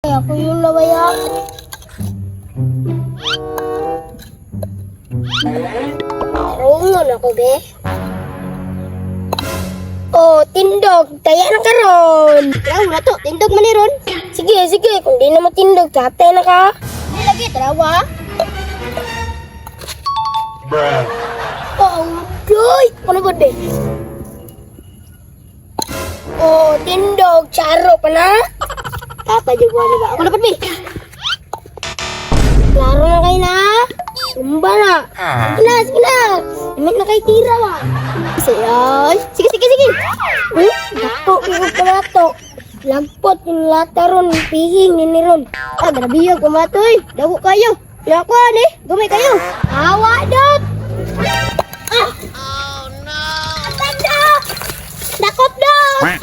Ako yung nawaya. Tarungon ako, be. Oh, tindog. Taya na karon. Tara na to. Tindog man ni ron. Sige, sige. Kung di na matindog, tatay na ka. Hindi lagi, tarawa. Bruh. Oh, doy! Ano ba din? Oh, tindog. Charo pa na. Tata, jugwa na ba? Ako na be. Klaro na kayo na. Tumba na. Sige na, sige na. Limit na kay tira ba? Sige, ay. Sige, sige, sige. Dako, yung kumato. Lagpot yung lata ron. Pihing ni ron. Ah, grabe yung kumato eh. Dago kayo. Yakuan eh. Gumay kayo. Awa, dot. Ah! Oh, no! Atanda! Dakop dot!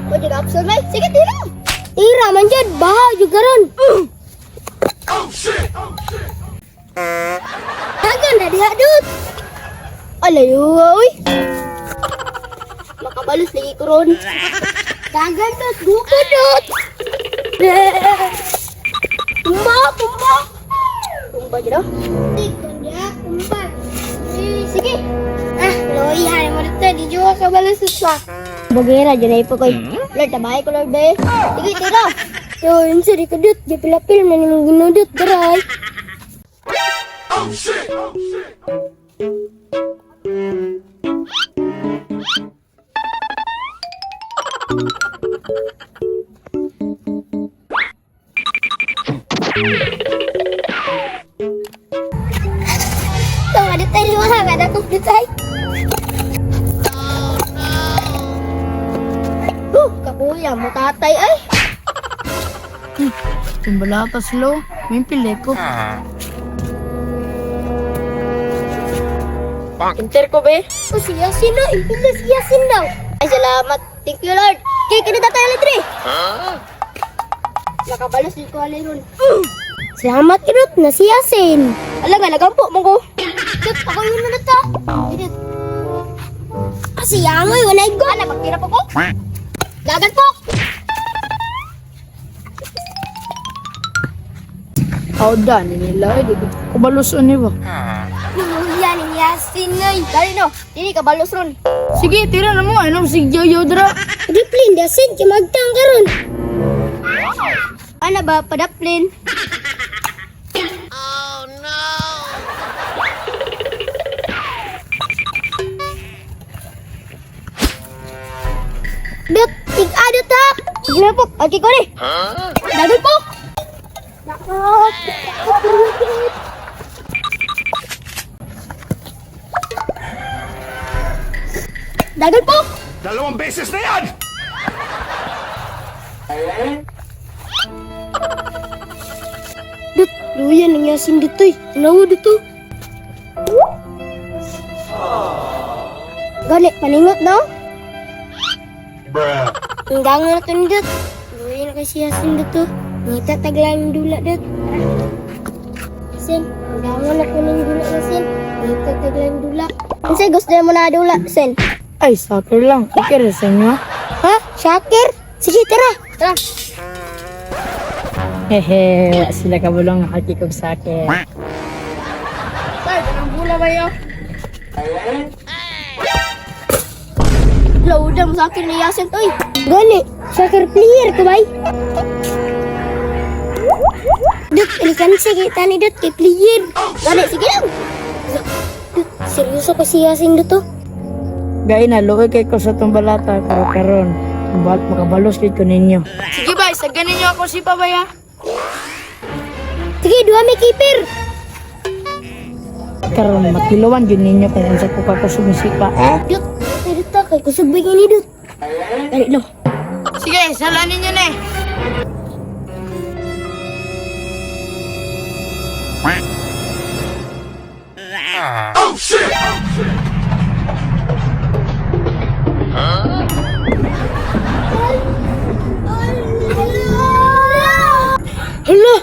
Pwede ka absorb eh. Sige, tira! Tira man dyan. Baha juga ron. Dagan na diha, dut. Alayo, oy. Makabalos lagi ko ron. Dagan, dut. Gupo, dut. Tumba, tumba. Tumba dyan, oh. Sige, tumba. Eh, sige. Ah, loihan mo dito. Di juga kabalos pa. Bogera, dyan ay po koy. Lord, tabay ko, Lord, eh. Sige, tira. Yo, yun sir, ikadut. Di pilapil na nimong ginudot, daray. Ito, ada tayo lima, ada kong tayo. Kakuya mo tatay ay. Tumbalata sila. May pili ko. Inter ko be. Oh, si Yasin na, impila si Yasin daw. Ay, salamat. Thank you, Lord. Kay kini tatay litre. Nakabalos din ko alay ron. Salamat kirot na si Yasin. Ala nga nagampo mo ko. Dut, ako yun na ta. Dut. Kasi yangoy, walay ko. Ala, magtira po ko. Dagan po. Aw, dani nila. Ay, di ko kabalos ni ba? Yan ni Yasin ay. Dali no, dili ka balos ron. Sige, tira na mo. Anong sig yo dra? Riplin, dasin, kimagtang karon. Ano ba, padaplin? Oh no! Dut, tig-adot ha! Sige na po, ati ko ni! Dagot po! Dakot! Dakot! Dagot po! Dalawang beses na yan! Dut, luyan ang yasin dito eh. Tanawa dito. Gani, paningot no? Bruh. Ang dangan na to ni Dut. Luyan na kasi yasin dito. Ngita taglan yung dula, Dut. Tara. Yasin, ang dangan na ko ng dula, Yasin. Ngita taglan yung dula. Unsay gusto mo na dula, Sen? Ay, soccer lang. Okay sa inyo. Ha? Shaker? Sige, tara. Tara. Hehe, wala sila kabulong nakakikog sa akin. Tay, anong bula ba yun? Lauda mo sa akin ni Yasin, oy. Gani, soccer player ko bay. Dut, ilikan sige tani dut kay player. Gani, sige lang. Dut, seryoso kasi Yasin dut oh. Gay na, luoy kay ko sa tumbalata. Pero karon, makabalos gid ko ninyo. Sige bay, sagyan ninyo ako si Pabaya. Sige, duha may keeper. Karon, makilawan yun ninyo kung unsa ko kakusog ng sipa. Dut, ay dut ah, kay kusog ba ni dut. Dali no. Sige, sala ninyo na eh. Hala!